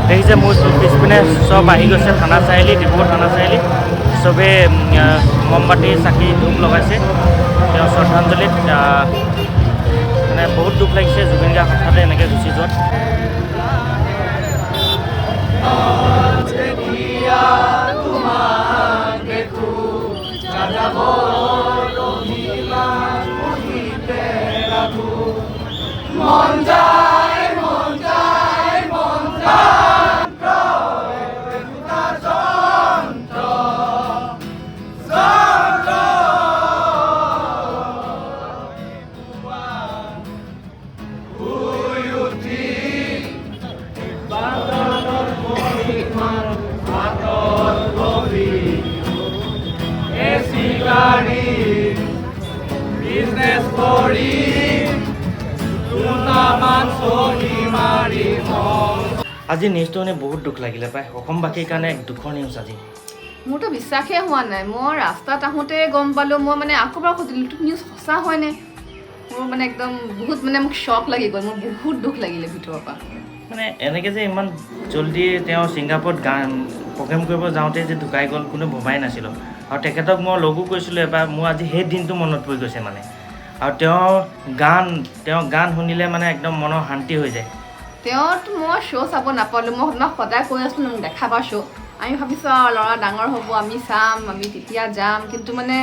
দেখিছে, মোৰ পিছপিনে চব আহি গৈছে। থানা চাৰিআলি, ডিব্ৰুগড় থানা চাৰিআলি, চবেই মমবাতি, চাকি, ধূপ লগাইছে তেওঁ শ্ৰদ্ধাঞ্জলিত। মানে বহুত দুখ লাগিছে জুবিন গাৰ্গ হঠাতে এনেকৈ গুচি যোৱাত। আজি নিউজটো শুনি বহুত দুখ লাগিলে পাই। অসমবাসীৰ কাৰণে এক দুখৰ নিউজ আজি। মোৰতো বিশ্বাসেই হোৱা নাই। মই ৰাস্তাত আহোঁতে গম পালোঁ। মই মানে আকৌ এবাৰ সুধিলোঁ, এইটো নিউজ সঁচা হয়নে? মোৰ মানে একদম বহুত মানে মোক শ্বক লাগি গ'ল। মোৰ বহুত দুখ লাগিলে ভিতৰৰ পৰা। মানে এনেকৈ যে ইমান জল্দি তেওঁ ছিংগাপুৰত গান প্ৰগ্ৰেম কৰিব যাওঁতে যে ঢুকাই গ'ল, কোনো ভবাই নাছিলোঁ। আৰু তেখেতক মই লগো কৰিছিলোঁ এবাৰ। মোৰ আজি সেই দিনটো মনত পৰি গৈছে মানে। আৰু তেওঁৰ গান শুনিলে মানে একদম মনৰ শান্তি হৈ যায়। তেওঁতো মই শ্ব' চাব নাপালোঁ। মই তোমাক সদায় কৈ আছিলোঁ, মোক দেখাবা শ্ব'। আমি ভাবিছোঁ আৰু ল'ৰা ডাঙৰ হ'ব, আমি চাম, আমি তেতিয়া যাম। কিন্তু মানে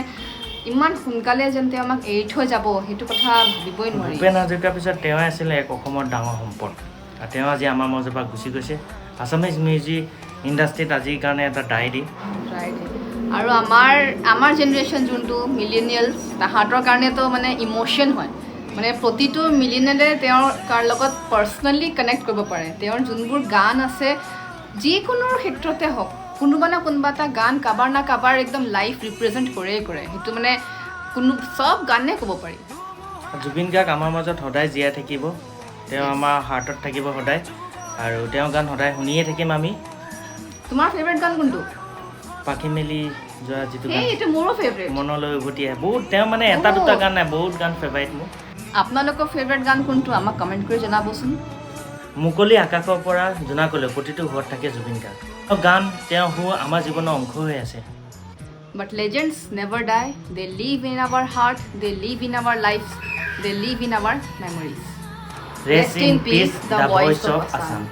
ইমান সোনকালে যেন তেওঁ আমাক এৰি থৈ যাব, সেইটো কথা ভাবিবই নোৱাৰি। ভূপেন হাজৰিকাৰ পিছত তেওঁৱে আছিলে এক অসমৰ ডাঙৰ সম্পদ আৰু তেওঁ আজি আমাৰ মাজৰ পৰা গুচি গৈছে। আছামিজ মিউজিক ইণ্ডাষ্ট্ৰীত আজিৰ কাৰণে এটা ডায়েৰী। Right. আৰু আমাৰ জেনেৰেশ্যন যোনটো মিলেনিয়েলছ, তাহাঁতৰ কাৰণেতো মানে ইম'শ্যন হয়। মানে প্ৰতিটো মিলেনিয়েলে তেওঁৰ কাৰ লগত পাৰ্চনেলি কানেক্ট কৰিব পাৰে। তেওঁৰ যোনবোৰ গান আছে, যিকোনো ক্ষেত্ৰতে হওক, কোনোবা না কোনোবা এটা গান কাৰোবাৰ না কাৰোবাৰ একদম লাইফ ৰিপ্ৰেজেণ্ট কৰেই কৰে। সেইটো মানে কোনো চব গানে ক'ব পাৰি। জুবিন গাৰ্গ আমাৰ মাজত সদায় জীয়াই থাকিব। তেওঁ আমাৰ হাৰ্টত থাকিব সদায় আৰু তেওঁৰ গান সদায় শুনিয়ে থাকিম আমি। তোমাৰ ফেভৰেট গান কোনটো? পাখি মেলি যোৱা যিটো গান। সেই এইটো মোৰো ফেভৰেট। মনলৈ উভতি আহে। বহুত তেওঁ মানে এটা দুটা গান নাই, বহুত গান ফেভাৰিট মোৰ। আপোনালোকৰ ফেভৰেট গান কোনটো, আমাক কমেণ্ট কৰি জনাবচোন। মুকলি আকাশৰ পৰা জোনাকলৈ প্ৰতিটো ঘৰত থাকে জুবিন গাৰ্গ। তেওঁৰ গান, তেওঁৰ সুৰ আমাৰ জীৱনৰ অংশ হৈ আছে। But legends never die. They live in our heart, they live in our lives, they live in our memories. Rest in peace, the voice of Assam.